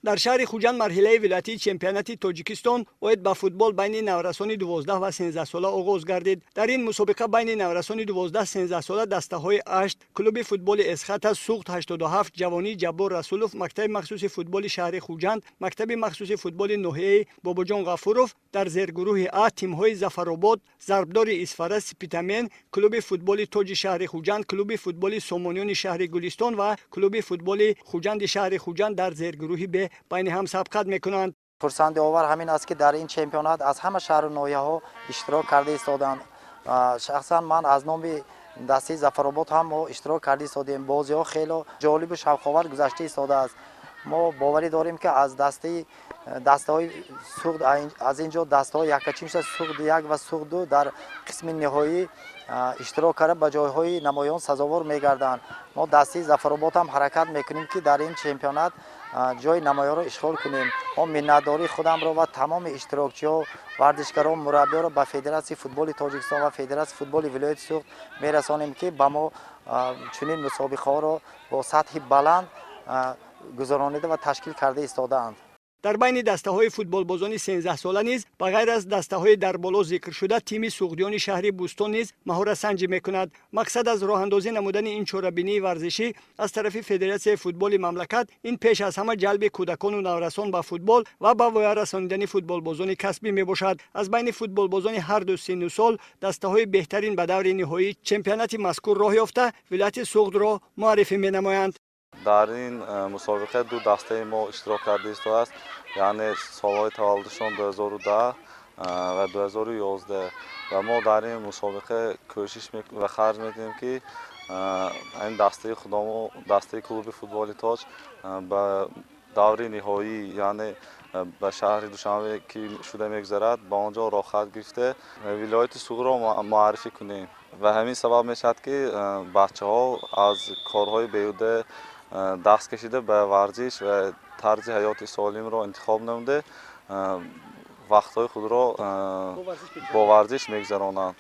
Дар шаҳри Хуҷанд марҳилаи вилоятии чемпионати Тоҷикистон оид ба футбол байни наврасони 12 ва 13 сола оғоз гардид. Дар ин мусобиқа байни наврасони 12-13 сола дастаҳои Ашт, клуби футболи Эсхата, Суғд 87, Ҷавонӣ, Ҷаббор Расулов, мактаби махсуси футболи шаҳри Хуҷанд, мактаби махсуси футболи ноҳияи Бобоҷон Ғафуров, дар зергурӯҳи А тимҳои Зафаробод, Зарбдори Исфара, Спитамен, клуби футболи Тоҷи шаҳри Хуҷанд, клуби футболи Сомониёни шаҳри Гулистон ва клуби футболи Хуҷанди шаҳри Хуҷанд дар зергурӯҳи Б байни ҳам сабқат мекунанд. Хурсандиовар ҳамин аст, ки дар ин чемпионат аз ҳама шаҳру ноҳияҳо иштирок карда истоданд. Шахсан ман аз номи дастаи Зафаробод ҳам мо иштирок карда истодем. Бозиҳо хело ҷолибу шавқовар гузашта истодааст. Мо боварӣ дорем, ки аз дастаи дастаҳои Суғд, аз ин ҷо дастаҳо яккачин шуда, Суғди як ва Суғд ду дар қисми ниҳоӣ иштирок карда, ба ҷойҳои намоён сазовор мегарданд. Мо дастаи Зафаробод ҳам ҳаракат мекунем, ки дар ин чемпионат ҷои намоёнро ишғол кунем. Мо миннатдории худамро ва тамоми иштирокчиҳо, варзишгарон, мураббиёро ба Федератсияи футболи Тоҷикистон ва Федератсияи футболи вилояти Суғд мерасонем, ки ба мо чунин мусобиқаҳоро бо сатҳи баланд гузаронида ва ташкил карда истодаанд. Дар байни дастаҳои футболбозони 13 сола низ, ба ғайр аз дастаҳои дар боло зикршуда, тими суғдиёни шаҳри Бӯстон низ маҳоратсанҷӣ мекунад. Мақсад аз роҳандозӣ намудани ин чорабинии варзишӣ аз тарафи Федератсияи футболи мамлакат ин пеш аз ҳама ҷалби кӯдакону наврасон ба футбол ва ба воя расонидани футболбозони касбӣ мебошад. Аз байни футболбозони ҳар ду синну сол дастаҳои беҳтарин ба даври ниҳоии чемпионати мазкур роҳ ёфта, вилояти Суғдро муаррифӣ менамоянд. Дар ин мусобиқа ду дастаи мо иштирок карда истодааст, яъне солҳои таваллудашон 2010 ва 2011. Ва мо дар ин мусобиқа кӯшиш ва харҷ мекунем, ки ин дастаи худамо, дастаи клуби футболи Тоҷ, ба даври ниҳоӣ, яъне ба шаҳри Душанбе, ки шуда мегузарад, ба он ҷо роҳхат гирифта, вилояти Суғдро муаррифӣ кунем. Ва ҳамин сабаб мешавад, ки бачаҳо аз корҳои беҳуда даст кашида, ба варзиш ва тарзи ҳаёти солимро интихоб намуда, вақтҳои худро бо варзиш мегузаронанд.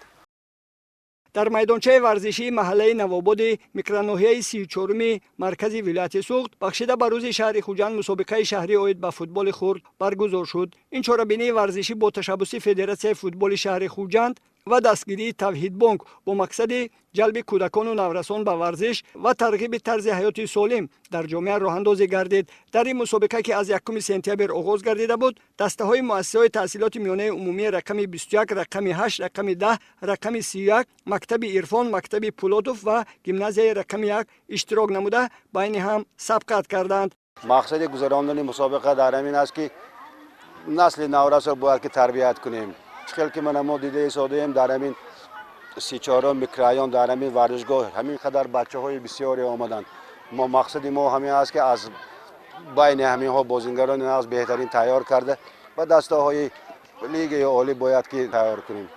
Дар майдончаи варзишии маҳаллаи Навободи микроноҳияи 34-уми маркази вилояти Суғд бахшида ба рӯзи шаҳри Хуҷанд мусобиқаи шаҳрӣ оид ба футболи хурд баргузор шуд. Ин чорабинии варзишӣ бо ташаббуси Федератсияи футболи шаҳри Хуҷанд ва дастгирии Тавҳидбонк бо мақсади ҷалби кӯдакону наврасон ба варзиш ва тарғиби тарзи ҳаёти солим дар ҷомеа роҳандозӣ гардид. Дар ин мусобиқа, ки аз 1 сентябр оғоз гардида буд, дастаҳои муассисаҳои таҳсилоти миёнаи умумии рақами 21, рақами 8, рақами 10, рақами 31, мактаби Ирфон, мактаби Пулотов ва гимназияи рақами 1 иштирок намуда, байни ҳам сабқат карданд. Мақсади гузарондани мусобиқа дар ҳамин аст, ки насли наврасро бояд ки тарбият кунем. Чӣ хел ки мана мо дида истодаем, дар ҳамин 34-ум микрорайон, дар ҳамин варзишгоҳ ҳамин қадар бачаҳои бисёре омаданд. Мо мақсади мо ҳамин аст, ки аз байни ҳаминҳо бозингарони аз беҳтарин тайёр карда, ба дастаҳои лигаи олӣ бояд ки тайёр кунем.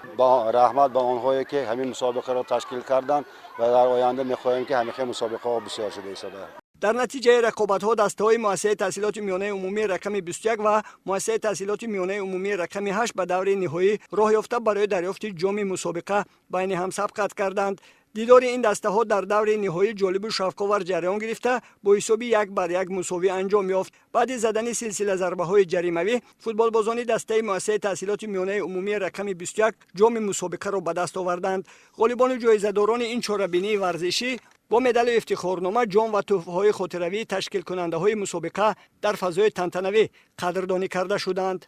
Раҳмат ба онҳое, ки ҳамин мусобиқаро ташкил карданд, ва дар оянда мехоҳем, ки ҳамин хел мусобиқаҳо бисёр шуда истодаанд. Дар натиҷаи рақобатҳо дастаҳои муассисаи таҳсилоти миёнаи умумии рақами 21 ва муассисаи таҳсилоти миёнаи умумии рақами 8 ба даври ниҳоӣ роҳ ёфта, барои дарёфти ҷоми мусобиқа байни ҳам сабқат карданд. Дидори ин дастаҳо дар даври ниҳоӣ ҷолибу шавқовар ҷараён гирифта, бо ҳисоби 1 бар 1 мусовӣ анҷом ёфт. Баъди задани силсила зарбаҳои ҷаримавӣ футболбозони дастаи муассисаи таҳсилоти миёнаи умумии рақами 21 ҷоми мусобиқаро ба даст оварданд. Ғолибону ҷоизадорони ин чорабинии варзишӣ бо медалу ифтихорнома, ҷом ва тӯҳфаҳои хотиравии ташкилкунандаҳои мусобиқа дар фазои тантанавӣ қадрдонӣ карда шуданд.